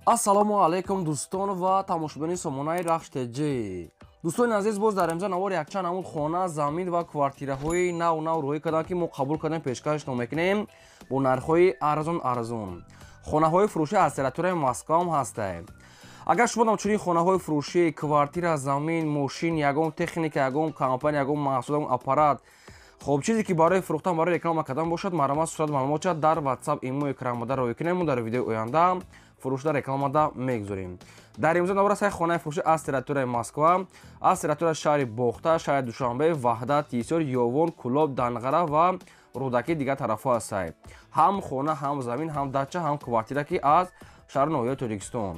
Ассалому алайкум дӯстон ва тамошобинони сомонаи Рахш ТЖ. Дӯстони азиз, боз дар имза навор якчанд намуд хона, замин ва квартираҳои нав нав рӯй карданд, ки мо қабул кардем, пешкашно мекунем бо нархҳои арзон арзон. Хонаҳои фурӯшӣ аз территорияи Москваам ҳастанд. Агар шумо ҳамчунин хонаҳои фурӯшӣ, квартира, замин, мошин, ягон техника, ягон компания, ягон маҳсул, ягон аппарат, хоб чизе ки барои фурӯхтан, барои реклама кардан бошад, марҳамат сурат маълумотша дар WhatsApp, имо экранмода рӯй кунем, мо дар видеои оянда фурӯшда рекламада мегузорем. Дар имзо навора сай хонаи фурӯшӣ аз территорияи Москва, аз территорияи шаҳри Бохта, шаҳри Душанбе, Ваҳдат, Тисёр, Ёвон, Кулоб, Данғара ва Рӯдакӣ дигар тарафҳо ҳастанд. Ҳам хона, ҳам замин, ҳам дача, ҳам квартира, ки аз шаҳру ноҳияи Тоҷикистон.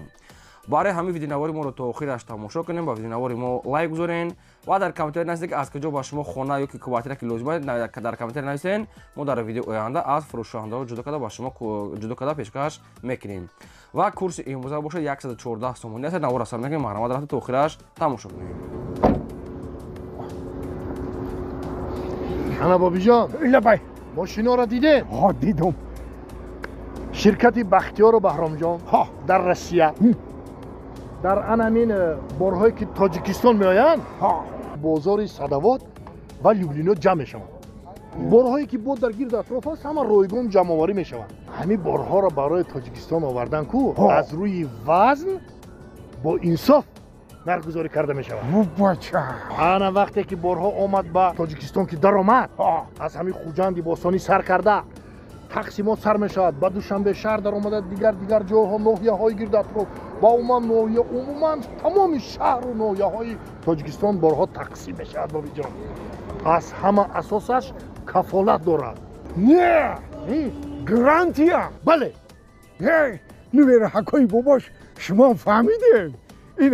Барои ҳамин видеонавори моро то охираш тамошо кунем, ба видеонавори мо лайк гузорен ва дар комментария нависед, ки аз куҷо ба шумо хона ё ки квартира ки лозим аст, дар комментария нависен, мо дар видео оянда аз фурӯшандаҳо ҷудо карда ба шумо ҷудо карда пешкаш мекунем. Ва курси имрӯза бошад 114 сомонӣ аст. Навор расам мекунем, марҳамат рафта то охираш тамошо кунем. Ана бобиҷон, лабай, мошиноро дидем? Ҳо, дидум. Ширкати Бахтиёру Баҳромҷон дар Россия дар ан ҳамин борҳое ки Тоҷикистон меоянд, бозори Садовод ва Люблино ҷамъ мешаванд. Борҳое ки бо дар гирду атроф аст, ҳама ройгон ҷамъоварӣ мешаванд. Ҳамин борҳоро барои Тоҷикистон овардан ку аз рӯи вазн бо инсоф нархгузорӣ карда мешавад. Бача, ана вақте ки борҳо омад ба Тоҷикистон, ки даромад, аз ҳамин Хуҷанди бостонӣ сар карда тақсимот сар мешавад, ба Душанбе шаҳр даромада, дигар дигар ҷойҳо, ноҳияҳои гирду атроф ва умуман ноҳия, умуман тамоми шаҳру ноҳияҳои Тоҷикистон борҳо тақсим мешавад. Бобиҷон, аз ҳама асосаш кафолат дорад. Не, гарантия. Бале. Нувераҳакои бобош, шумо фаҳмидем, ин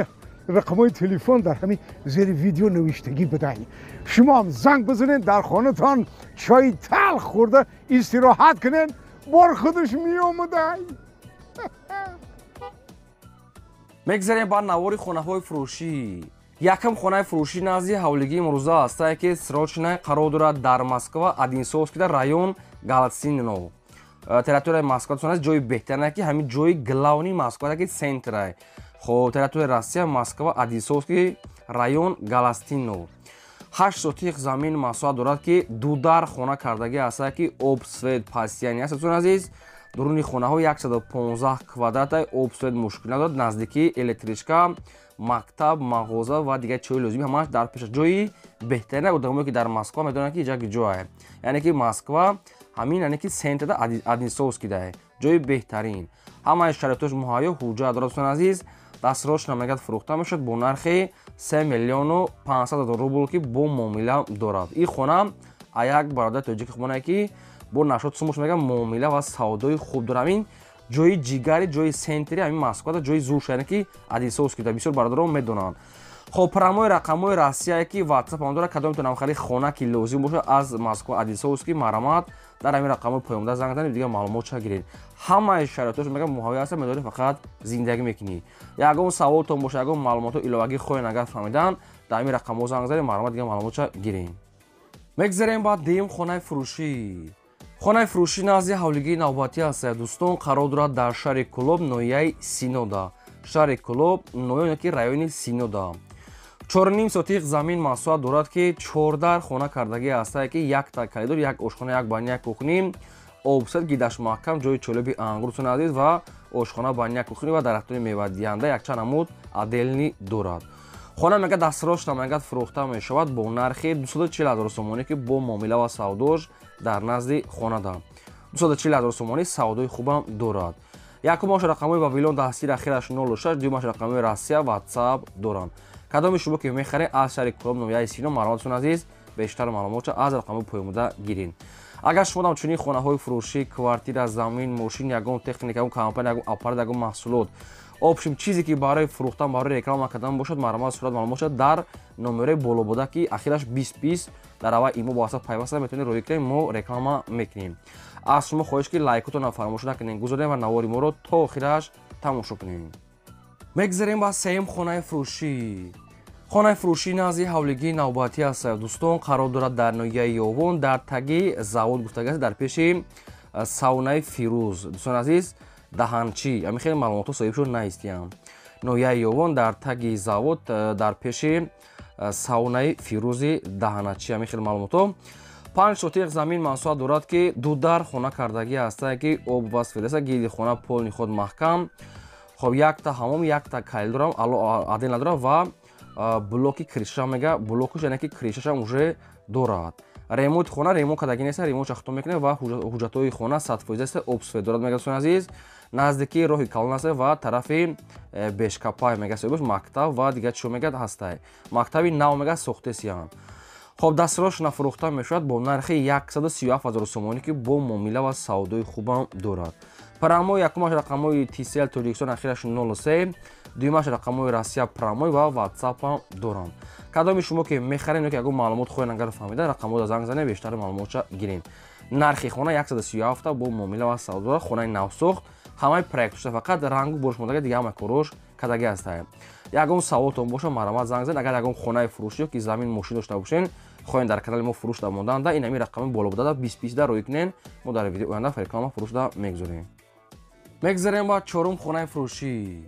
рақамҳои телефон дар ҳамин зери видео навиштагӣ будай. Шумоам занг бизанед, дар хонатон чойи талх хӯрда истироҳат кунед, бор худаш меомадай. Мегзарем ба навори хонаҳои фурӯшӣ. Якам хонаи фурӯшӣ назди ҳавлигии имрӯза ҳастае, ки срочно қарор дорад дар Москва, Одинцовскида, район Галатсино. Территорияи Москва аст, ҷои беҳтаре, ки ҳамин ҷои главни Москва, ки центрае. Хоб, территорияи Россия, Москва, Одинцовский район, Галастино. 8 сотих замин масоҳат дорад, ки дудар хона кардагӣ ҳастае, ки об, свет пастияни аст. Дӯстони азиз, дуруни хонаҳо 115 квадрата, об, свет мушкил надорад, наздикии электричка, мактаб, мағоза ва дигар чиҳои лозимӣ ҳамааш дар пеша. Ҷои беҳтарин, одамое ки дар Москва медонанд, ки иҷа ҷое, яъне ки Москва ҳамин, яъне ки центрда Одинцовскидае, ҷои беҳтарин, ҳамаи шароитош муҳайё, ҳуҷҷат дорад. Дӯстони азиз, дастрочно мегӯяд фурӯхта мешавад бо нархи 3 миллиону 500 ҳазор рубл, ки бо муомила дорад. Ин хона як бародари тоҷики хубонае, ки бо нашот сумуш мегӯяд, муомила ва савдои хуб дорад. Ҳамин ҷои ҷигари, ҷои центри ҳамин Москвада, ҷои зурш, яъне ки Одинцовский да бисёр бародарон медонанд. Хоб, прямой рақамҳои Россияе ки WhatsApp ам дорад, кадомтон ҳам хона ки лозим бошад аз Москва, Одинцовский, марҳамат дар ҳамин рақамҳои поёнда занг занед, дигар маълумотша гиред. Ҳамаи шароитош мегӯяд муҳайё аст, медорӣ фақат зиндагӣ мекунӣ. Ягон саволтон бошад, ягон маълумотҳо иловагӣ хоҳед агар фаҳмидан, дар ҳамин рақамҳо занг занед, марҳамат дигар маълумотша гиред. Мегзарем ба дуюм хонаи фурӯшӣ. Хонаи фурӯшӣ назди ҳавлигии навбатӣ ҳаст, дӯстон, қарор дорад дар шаҳри Кулоб, ноҳияи Синода. Шаҳри Кулоб, ноҳия ки райони Синода. 4,5 сотих замин масоҳат дорад, ки 14 хона кардагӣ ҳастае, ки якта коридор, як ошхона, як баня, як кухни, обсад гидаш маҳкам, ҷои чолоби ангур, дӯстони азиз, ва ошхона, баня, кухни ва дарахтони мевадиҳанда якчанд намуд отдельный дорад. Хона мегӯяд дастрочно мегӯяд фурӯхта мешавад бо нархи 240 ҳазор сомонӣ, ки бо муомила ва савдош дар назди хонада. 240 ҳазор сомонӣ савдои хубам дорад. Якумаш рақамҳои Вавилон дастир ахираш 06, дуюмаш рақамҳои Россия WhatsApp доранд. Кадоми шумо ки мехаред аз шаҳри Кулоб, ноҳияи Сино, марҳамат азиз, бештар маълумотша аз рақамҳои поёнбуда гиред. Агар шумо ҳам чунин хонаҳои фурӯшӣ, квартира, замин, мошин, ягон техника, ягон компания, ягон аппарат, ягон маҳсулот, общем чизе ки барои фурӯхтан, барои реклама кардан бошад, марҳамат сурат маълумотша дар номерои болобуда, ки ахираш 2020, дар аввал имо бо WhatsApp пайваста метавонед рӯй кунед, мо реклама мекунем. Аз шумо хоҳиш ки лайкотонро фаромӯш накунед, гузоред ва навори моро то охираш тамошо кунед. Мегзарем ба сеюм хонаи фурӯшӣ. Хонаи фурӯшӣ назди ҳавлигии навбатӣ аст, дӯстон, қарор дорад дар ноҳияи Ёвон, дар таги завод гуфтагӣ аст, дар пеши саунаи Фирӯз. Дӯстони азиз, Даҳанчӣ, ҳамин хеле маълумотҳо соҳибшон наистиям. Ноҳияи Ёвон дар таги завод дар пеши саунаи Фирӯзи Даҳаначӣ, ҳамин хеле маълумотҳо. 5 сотиқ замин масоҳат дорад, ки ду дар хона кардагӣ ҳастае, ки об ва свет аст, гиди хона полни худ маҳкам. Хоб, якта ҳамом, якта коридорам отдельно дорад ва блоки крыша мега, блокуш, яъне ки крышашам уже дорад. Ремонти хона ремонт кардагӣ нест, ремонтша хато мекунем ва ҳуҷҷатҳои хона 100% аст, об свет дорад, мега дӯстони азиз. Наздики роҳи калон аст ва тарафи Бешкапай мега соҳибаш, мактаб ва дигар чиҳо мега ҳастай. Мактаби нав мега сохтесиянд. Хоб, дастрош нафурӯхта мешавад бо нархи 137 ҳазор сомонӣ, ки бо муомила ва савдои хубам дорад. Прямой якумаш рақамҳои Тисел Тоҷикистон, ахираш 03, дуюмаш рақамҳои Россия прямой ва Ватсапам доранд. Кадоми шумо ки мехарем ё ки ягон маълумот хоҳед агар фаҳмида, рақамҳоро занг занед, бештари маълумотша гирем. Нархи хона 137 бо муомила ва савдо дорад. Хонаи навсохт, ҳамаи проектша, фақат рангу борш мондага, дига ҳамаи корош кардагӣ ҳастае. Ягон саволтон боша, марҳамат, занг занед. Агар ягон хонаи фурӯшӣ ё ки замин, мошин дошта бошен, хоҳем дар канали мо фурӯш мондаанда, ин ҳамин рақами боло будада 20 20 рӯй кунен, мо дар видеои оянда реклама фурӯшда мегузорем. Мегзарем ба чорум хонаи фурӯшӣ.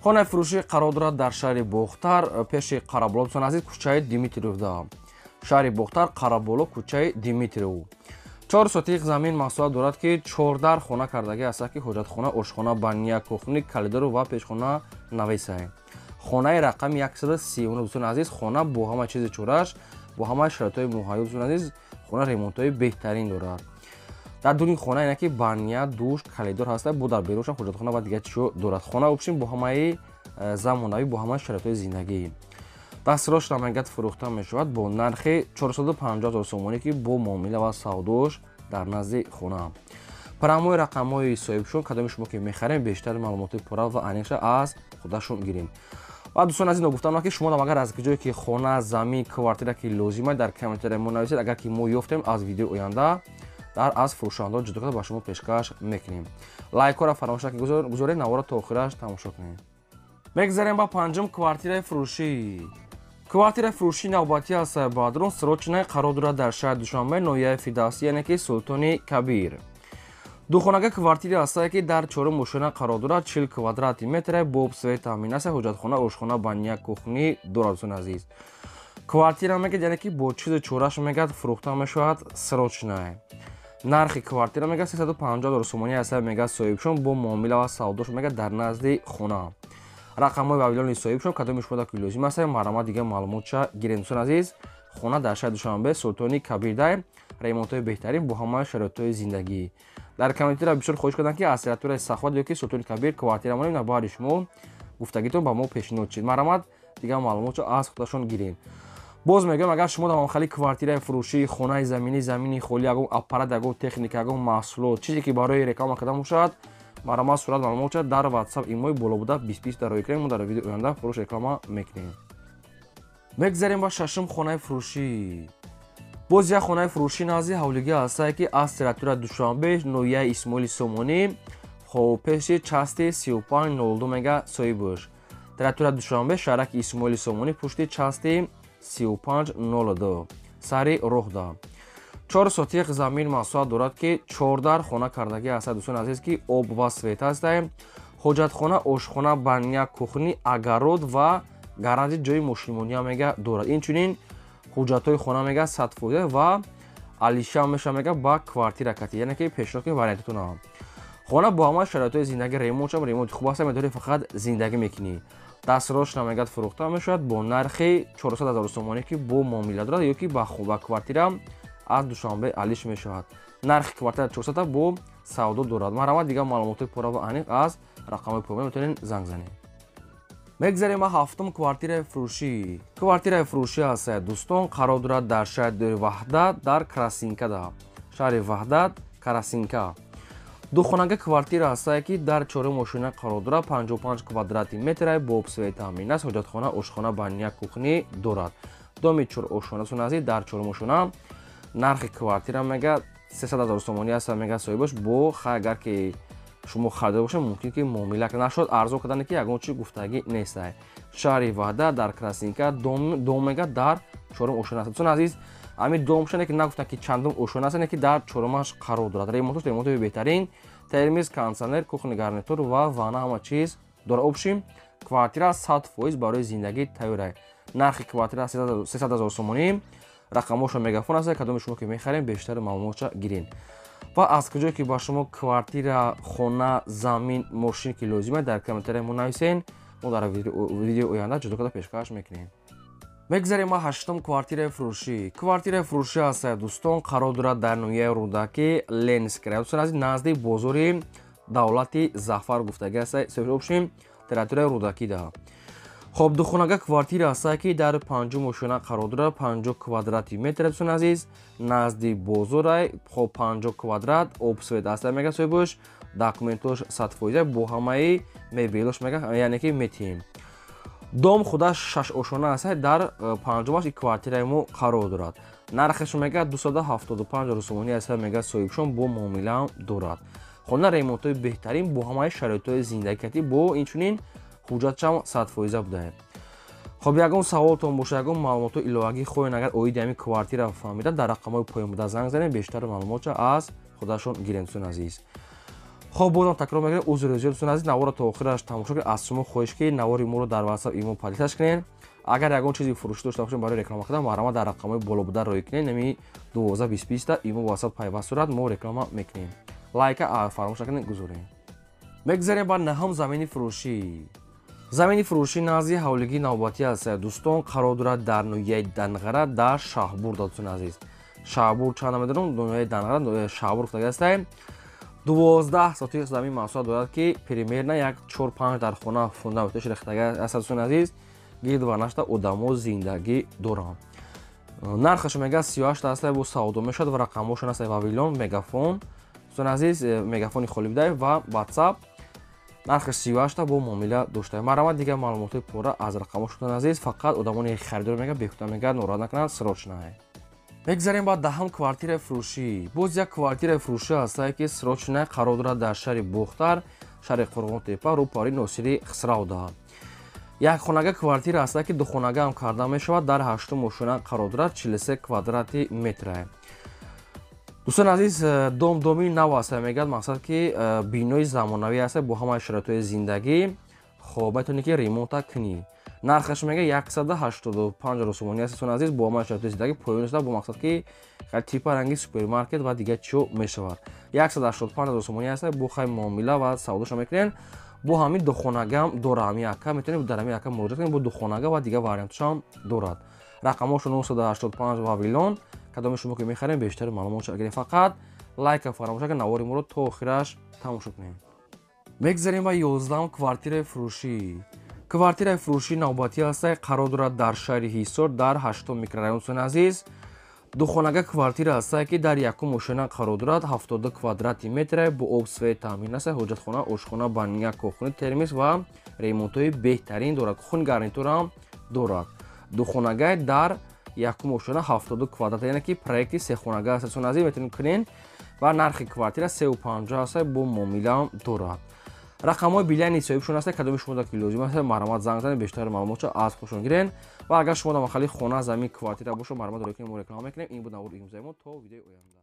Хонаи фурӯшӣ қарор дорад дар шаҳри Бохтар, пеши Қараболо, дӯстони азиз, кӯчаи Димитриевда. Шаҳри Бохтар, Қараболо, кӯчаи Димитриев. 4 сотиқ замин масоҳат дорад, ки чордар хона кардагӣ аст, ки ҳоҷатхона, ошхона, баня, кухни, коридору ва пешхона навесае. Хонаи рақами 139, дӯстони азиз, хона бо ҳама чизи чораш, бо ҳамаи шароитҳои муҳайё, дӯстони азиз, хона ремонтҳои беҳтарин дорад. Дар дуни хона ина ки баня, душ, коридор ҳаста, бо дар беруншам ҳоҷатхона ва дигар чизҳо дорад. Хона вообщем бо ҳамаи замонавӣ, бо ҳамаи шароитҳои зиндагӣ. Дастрош намегад фурӯхта мешавад бо нархи 450 ҳазор сомонӣ, ки бо муомила ва савдош дар назди хона. Прямой рақамҳои соҳибшон, кадоми шумо ки мехарем, бештари маълумоти пурра ва аниқша аз худашон гирем. Ва дӯстон азиз, ногуфтам, ки шумо агар аз ҷое ки хона, замин, квартира ки лозима, дар комментария мо нависед. Агар ки мо ёфтем, аз видеои оянда дар аз фурӯшандаҳо ҷудо карда ба шумо пешкаш мекунем. Лайкҳоро фаромӯш гузоред, навора то охираш тамошо кунед. Мегзарем ба панҷум квартираи фурӯшӣ. Квартираи фурӯшӣ навбатӣ аст, бадрун срочная қарор дорад дар шаҳри Душанбе, ноҳияи Фирдавсӣ, яъне ки Султони Кабир. Духонага квартира ҳастае, ки дар чорум ошёна қарор дорад, 40 квадрати метре, бо об свет таъмин аст, ҳоҷатхона, ошхона, баня, кухни дорад. Дӯстони азиз, квартира мегӯяд, яъне ки бо чизу чораш мегӯяд фурӯхта мешавад срочная. Нархи квартира мегӯяд 350 ҳазор сомонӣ аст, мегӯяд соҳибшон, бо муомила ва савдош мегӯяд дар назди хона. Рақамҳои вавилони соҳибшон, кадоми шумо ки лозим аст, марҳамат, дигар маълумотша гирем. Дӯстони азиз, хона дар шаҳри Душанбе, Султони Кабирдай, ремонтҳои беҳтарин, бо ҳамаи шароитҳои зиндагӣ. Дар комментария бисёр хоҳиш кардам, ки аз территорияи Саховат ё ки Султони Кабир квартира монем, на баъди шумо гуфтагитон ба мо пешниҳод шид. Марҳамат, дигар маълумотшо аз худашон гирем. Боз мегӯям, агар шумо дар мамхали квартираи фурӯшӣ, хонаи заминӣ, замини холӣ, ягон аппарат, ягон техника, ягон маҳсулот, чизе ки барои реклама кардан бошад, марҳамат, сурат, маълумотша дар Ватсап имои боло буда 20 20 дар рӯй кунем, мо дар видеои оянда фурӯш реклама мекунем. Мегзарем ба шашум хонаи фурӯшӣ. Боз як хонаи фурӯшӣ назди ҳавлигӣ ҳастае, ки аз территорияи Душанбе, ноҳияи Исмоили Сомонӣ, хоб, пеши части 3502 мега соҳибш. Территорияи Душанбе, шаҳраки Исмоили Сомонӣ, пушти части 3502, сари роҳда. 4 сотиқ замин масоҳат дорад, ки чордар хона кардагӣ ҳастад, дӯстони азиз, ки об ва свет ҳастае, ҳоҷатхона, ошхона, баня, кухни, огород ва гаражи ҷои мошинмониам мега дорад. Инчунин ҳуҷҷатҳои хона мега 100% ва алиша меша мега ба квартира кати, яъне ки пешниҳод ки вариантатона. Хона бо ҳамаи шароитҳои зиндагӣ, ремонтшам ремонти хуб аст, медори фақат зиндагӣ мекунӣ. Дастрош намегад фурӯхта мешавад бо нархи 400 ҳазор сомонӣ, ки бо муомила дорад ё ки ба квартира аз Душанбе алиш мешавад. Нархи квартира 400, бо савдо дорад. Марҳамат, дигар маълумотҳои пурра ва аниқ аз рақамҳои поён метавонед занг занед. Мегзарем ба ҳафтум квартираи фурӯшӣ. Квартираи фурӯшӣ ҳаст, дӯстон, қарор дорад дар шаҳри Ваҳдат, дар Красинкада, шаҳри Ваҳдат, Красинка. Духонага квартира ҳастае, ки дар чорум ошёна қарор дорад, 55 квадрати метра, бо об свет таъмин аст, ҳоҷатхона, ошхона, баня, кухни дорад. Доми чор ошёна, дӯстони азиз, дар чорум ошёна. Нархи квартира мега 300 ҳазор сомонӣ аст, мега соҳибаш, бо хай агар ки шумо харидор бошед, мумкин ки муомила нашуд, арзон кардане ки ягон чи гуфтагӣ нестай. Шаҳри Ваҳдат, дар Красинка, дом мега дар чорум ошёна аст. Дӯстони азиз, ҳамин дом шане ки нагуфтанд, ки чандум ошёна аст, ки дар чорумаш қарор дорад. Ремонтош ремонтои беҳтарин. Термис, кондиционер, кухни гарнитур ва ванна ҳама чиз дора. Общем, квартира 100% барои зиндагӣ тайёр. Нархи квартира 300 000 сомонӣ. Рақамҳошо Мегафон аст, кадоми шумо ки мехарем, бештар маълумотша гирен. Ва аз куҷое ки ба шумо квартира, хона, замин, мошин ки лозим аст, дар комментария мо нависен, мо дар видеои оянда ҷудо карда пешкаш мекунем. Мегзарем ба ҳаштум квартираи фурӯшӣ. Квартираи фурӯшӣ аст, дӯстон, қарор дорад дар ноҳияи Рӯдакӣ, Ленинский район, назди бозори давлати Зафар гуфтагӣ аст, общем, территорияи Рӯдакӣ да. Хоб, духонага квартира аст, ки дар панҷум ошёна қарор дорад, 50 квадрати метр, дӯстони азиз, назди бозорай. Хоб, 50 квадрат, об, свет аст, мега соҳибош, документош 100%, бо ҳамаи мебелош мега, яъне ки метиҳем. Дом худаш шаш ошёна аст, дар панҷумаш и квартираи мо қарор дорад. Нархаш мега 275 сомонӣ аст, мега соҳибшон, бо муомилаам дорад. Хона ремонтҳои беҳтарин, бо ҳамаи шароитҳои зиндагикатӣ, бо инчунин ҳуҷҷатшам 100% будае. Хоб, ягон саволтон боша, ягон маълумотҳои иловагӣ хоҳед, агар оиди ҳамин квартира фаҳмида, дар рақамҳои поён буда занг занед, бештар маълумотша аз худашон гирем, дӯстони азиз. Хоб, бозам такрор мекунем, узри зиёд, дӯстони азиз, наворро то охираш тамошо кунед. Аз шумо хоҳиш, ки навори моро дар WhatsApp, имо поделиться кунед. Агар ягон чизи фурӯшӣ дошта бошед барои реклама кардан, марҳамат, дар рақамҳои боло буда роӣ кунед, нами 12 20 20 имо, WhatsApp пайваст сурат, мо реклама мекунем. Лайка фаромӯш накунед гузорем. Мегзарем ба наҳум замини фурӯшӣ. Замини фурӯшӣ назди ҳавлигии навбатӣ аст, дӯстон, қарор дорад дар ноҳияи Данғара, дар Шаҳбур, дӯстони азиз. Шаҳбур чанд намедонам, ноҳияи Данғара, Шаҳбур гуфтагӣ аст. 12 сотих замин масоҳат дорад, ки примерно як 4-5 дар хона фундаменташ рехтага аст, дӯстони азиз, гирд ва нашта одамо зиндагӣ доранд. Нархаш мега 38 аст, бо савдо мешавад ва рақамҳошон аст Вавилон, Мегафон, дӯстони азиз, Мегафони холӣ бидаед ва WhatsApp. Нархаш 38 бо муомила дошта. Марҳамат, дигар маълумотҳои пурра аз рақамҳо, азиз. Фақат одамони харидор мега бехуда мега нороҳат накунанд, срочно. Мегзарем ба даҳум квартираи фурӯшӣ. Боз як квартираи фурӯшӣ ҳастае, ки срочно қарор дорад дар шаҳри Бохтар, шаҳри Қурғонтепа, рӯпари Носири Хисрав. Як хонага квартира ҳастае, ки духонага ҳам карда мешавад, дар ҳаштум ошёна қарор дорад, 43 квадрати метра. Дӯстони азиз, дом доми нав аст, мегӯяд, мақсад ки бинои замонавӣ аст, бо ҳамаи шароитҳои зиндагӣ. Хоб, метавонӣ ки ремонта кунӣ. Нархаш мега 185 сомонӣ аст, дӯстони азиз, бо ҳамаи шароитҳои зиндагӣ поён шуда, бо мақсад ки типа ранги супермаркет ва дигар чиё мешавад. 185 сомонӣ аст, бо хай муомила ва савдоша мекунед. Бо ҳамин духонагаам дора ҳамин ака, метавонед дар ҳамин ака муроҷиат кунед, бо духонага ва дигар вариантшам дорад. Рақамҳошо 985 Вавилон. Кадоми шумо ки мехарем, бештари маълумотша гирем. Фақат лайка фаромӯш накунед, навори моро то охираш тамошо кунем. Мегзарем ба 11-ум квартираи фурӯшӣ. Квартираи фурӯшӣ навбатӣ аст, қарор дорад дар шаҳри Ҳисор, дар ҳаштум микрорайон, дӯстони азиз. Духонага квартира аст, ки дар якум ошёна қарор дорад, 72 квадрати метра, бо об, свет таъмин аст, ҳоҷатхона, ошхона, баня, кухни, термис ва ремонтҳои беҳтарин дорад, кухни гарнитурам дорад. Духонагай дар якум ошёна, 72 квадрат, яъне ки проекти сехонага аст, дӯстони азиз, метавонед кунед ва нархи квартира 3,50 аст, бо муомилаам дорад. Рақамҳои билияни соҳибшон аст, кадоми шумо ки лозим аст, марҳамат, занг занед, бештари маълумотшо аз худшон гирен. Ва агар шумо дар махалли хона, замин, квартира бошад, марҳамат, рӯи мо реклама мекунем. Ин буд навори имрӯзаи мо. То видеои оянда.